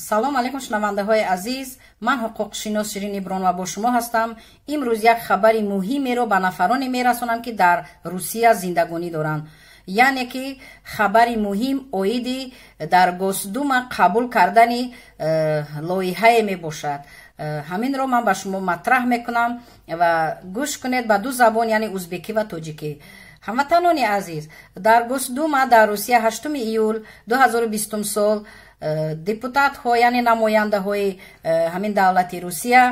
Салом алейкум, шунавандаҳои азиз. Ман ҳуқуқшинос Ширин Ибронова бо шумо ҳастам. Имрӯз як хабари муҳимеро ба нафароне мерасонам, ки дар Русия зиндагонӣ доранд. Яъне ки хабари муҳим оиди дар Госдума қабул кардани лоиҳае мебошад. Ҳаминро ман ба шумо матраҳ мекунам ва гӯш кунед ба ду забон, яъне узбекӣ ва тоҷикӣ. Ҳамватанони азиз, дар Госдума дар Русия 8 июл 2020 сол депутатҳо, яъне намояндаҳои ҳамин давлати Русия,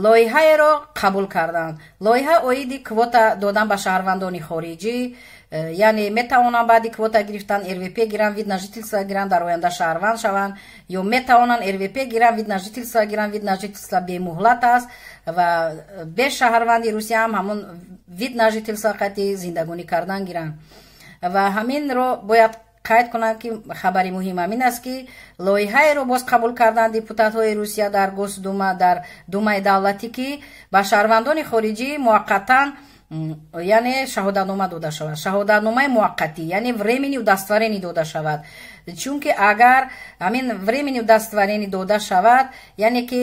лоиҳаеро қабул карданд. Лоиҳа оиди квота додан ба шаҳрвандони хориҷӣ, яъне метавонанд баъди квота гирифтан РВП гиранд, вид на жительство гиранд, дар оянда шаҳрванд шаванд, ё метавонанд РВП гиранд, вид на жительство гиранд. Вид на жительство бемуҳлат аст ва бе шаҳрванди Русия ҳам ҳамон вид на жительство қати зиндагонӣ кардан гиранд. Ва ҳаминро бояд қайд кунам, ки хабари муҳим ҳамин аст, ки лоиҳаеро боз қабул карданд депутатҳои Русия дар Госдума, дар Думаи давлатӣ, ки ба шаҳрвандони хориҷӣ муваққатан, яъне шаҳодатнома дода шавад, шаҳодатномаи муваққатӣ, яъне временный удостоверение дода шавад. Чунки агар ҳамин временный удостоверение дода шавад, яъне ки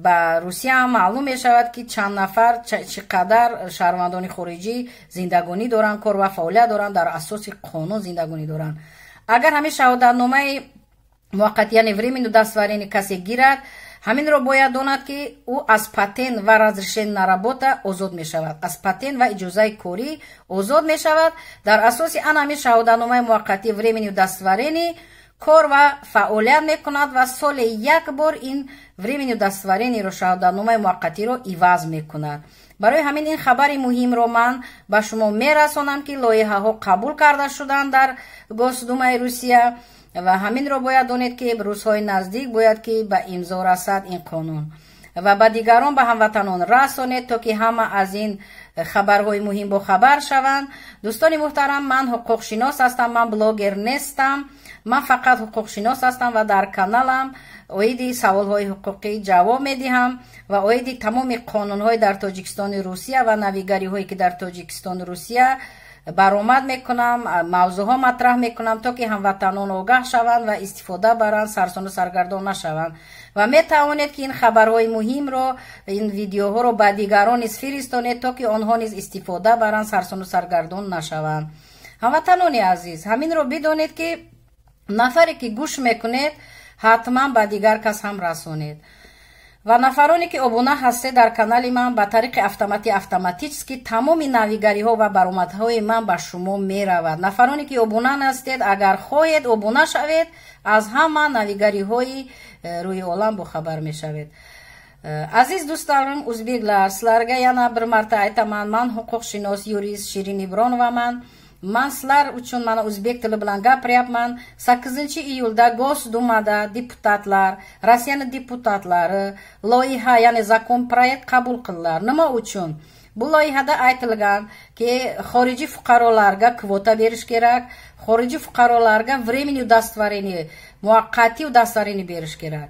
ба Русия ҳам маълум мешавад, ки чанд нафар, чӣ қадар шаҳрвандони хориҷӣ зиндагонӣ доранд, кор ва фаъолият доранд, дар асоси қонун зиндагонӣ доранд. Агар ҳамин шаҳодатномаи муваққатӣ, яъне временный удостоверение касе гирад, ҳаминро бояд донад, ки ӯ аз патент ва разрешение на работа озод мешавад, аз патент ва иҷозаи корӣ озод мешавад. Дар асоси ана ҳамин шаҳодатномаи муваққатӣ, временный удостоверение, кор ва фаъолият мекунад ва соли як бор ин временный удостоверение ро, шаҳодатномаи муваққатиро иваз мекунад. Барои ҳамин ин хабари муҳимро ман ба шумо мерасонам, ки лоиҳаҳо қабул карда шуданд дар Госдумаи Русия ва ҳаминро бояд донед, ки рӯзҳои наздик бояд ки ба имзо расад ин қонун. Ва ба дигарон, ба ҳамватанон расонед, то ки ҳама аз ин хабарҳои муҳим бохабар шаванд. Дӯстони муҳтарам, ман ҳуқуқшинос ҳастам, ман блогер нестам, ман фақат ҳуқуқшинос ҳастам ва дар каналам оиди саволҳои ҳуқуқӣ ҷавоб медиҳам ва оиди тамоми қонунҳои дар Тоҷикистони Русия ва навигариҳое, ки дар Тоҷикистони Русия баромад мекунам, мавзӯъҳо матраҳ мекунам, то ки ҳамватанон огаҳ шаванд ва истифода баранд, сарсону саргардон нашаванд. Ва метавонед, ки ин хабарҳои муҳимро, ин видеоҳоро ба дигарон низ фиристонед, то ки онҳо низ истифода баранд, сарсону саргардон нашаванд. Ҳамватанони азиз, ҳаминро бидонед, ки нафаре ки гӯш мекунед, ҳатман ба дигар кас ҳам расонед. Ва нафароне ки обуна ҳастед дар канали ман, ба тариқи автоматӣ, автоматически тамоми навигариҳо ва баромадҳои ман ба шумо меравад. Нафароне ки обуна ҳастед, агар хоҳед, обуна шавед, аз ҳама навигариҳои рӯи олам бохабар мешавед. Aziz do'stlarim, o'zbeklar, sizlarga yana bir marta aytaman, man huquqshunos, yurist Shirin Ibronovaman. Man sizlar uchun mana o'zbek tili bilan gapiryapman. 8-iyulda Госдумада deputatlar, Rossiyani deputatlari loyiha, ya'ni законопроект qabul qildilar. Nima uchun? Bu loyihada aytilgan, ki xorijiy fuqarolarga kvota berish kerak, xorijiy fuqarolarga временный удостоверение, muvaqqatiy удостоверение berish kerak.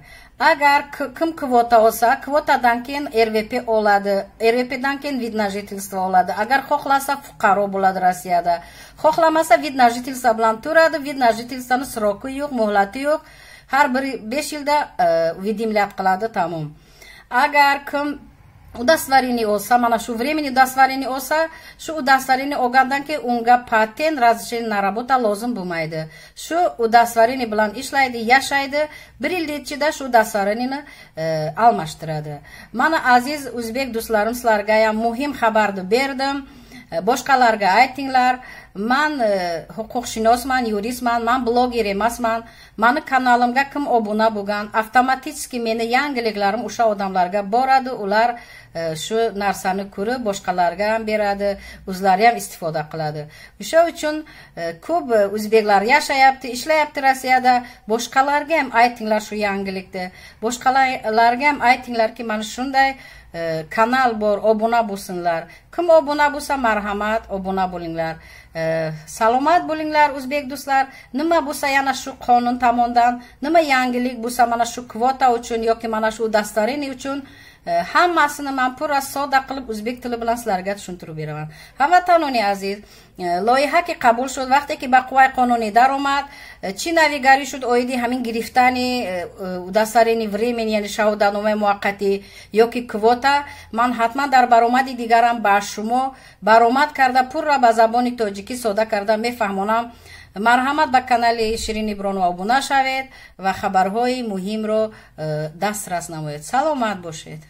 Agar kim kvota olsa, kvotadan keyin РВП oladi, РВП dan keyin вид на жительство oladi. Agar xohlasa, fuqaro bo'ladi Rossiyada, xohlamasa, вид на жительство bilan turadi. Вид на жительство ni срок i yo'q, muhlati yo'q, har bir 5 yilda уведомлять qiladi, tamom. Agar kim удостоверение olsa, mana shu временный удостоверение olsa, shu удостоверение olgandan keyin unga patent, разрешение на работа lozim bo'lmaydi. Shu удостоверение bilan ishlaydi, yashaydi, bir yil ichida shu удостоверение ni almashtiradi. Mana, aziz o'zbek do'stlarim, sizlarga ham muhim xabarni berdim. Boshqalarga aytinglar. Man huquqshunosman, yuristman, man bloger emasman. Mani kanalimga kim obuna bo'lgan, avtomatически meni yangiliklarim o'sha odamlarga boradi. Ular shu narsani ko'rib, boshqalarga ham beradi, o'zlari ham istifoda qiladi. O'sha uchun ko'p o'zbeklar yashayapti, ishlayapti Rossiyada. Boshqalarga ham aytinglar shu yangilikni, boshqalarga ham aytinglarki, mana shunday kanal bor, obuna bo'lsinlar. Kim obuna bo'lsa, marhamat, obuna bo'linglar. Salomat bo'linglar, o'zbek do'stlar. Nima bo'lsa, yana shu qonun tomondan nima yangilik bo'lsa, mana shu kvota uchun yoki mana shu удостоверение uchun. Hammasini man purra sodda qilib o'zbek tili bilan sizlarga tushuntirib beraman. Ҳамватанони азиз, лоиҳа ки қабул шуд, вақте ки ба қувваи қонунӣ даромад, чӣ навигарӣ шуд оиди ҳамин гирифтани удостоверение времени, яъне шаҳодатномаи муваққатӣ ё ки квота, ман ҳатман дар баромади дигарам ба шумо баромад карда, пурра ба забони тоҷикӣ сода карда мефаҳмонам. Марҳамат, ба канали Ширин Ибронова обуна шавед ва хабарҳои муҳимро дастрас намоед. Саломат бошед.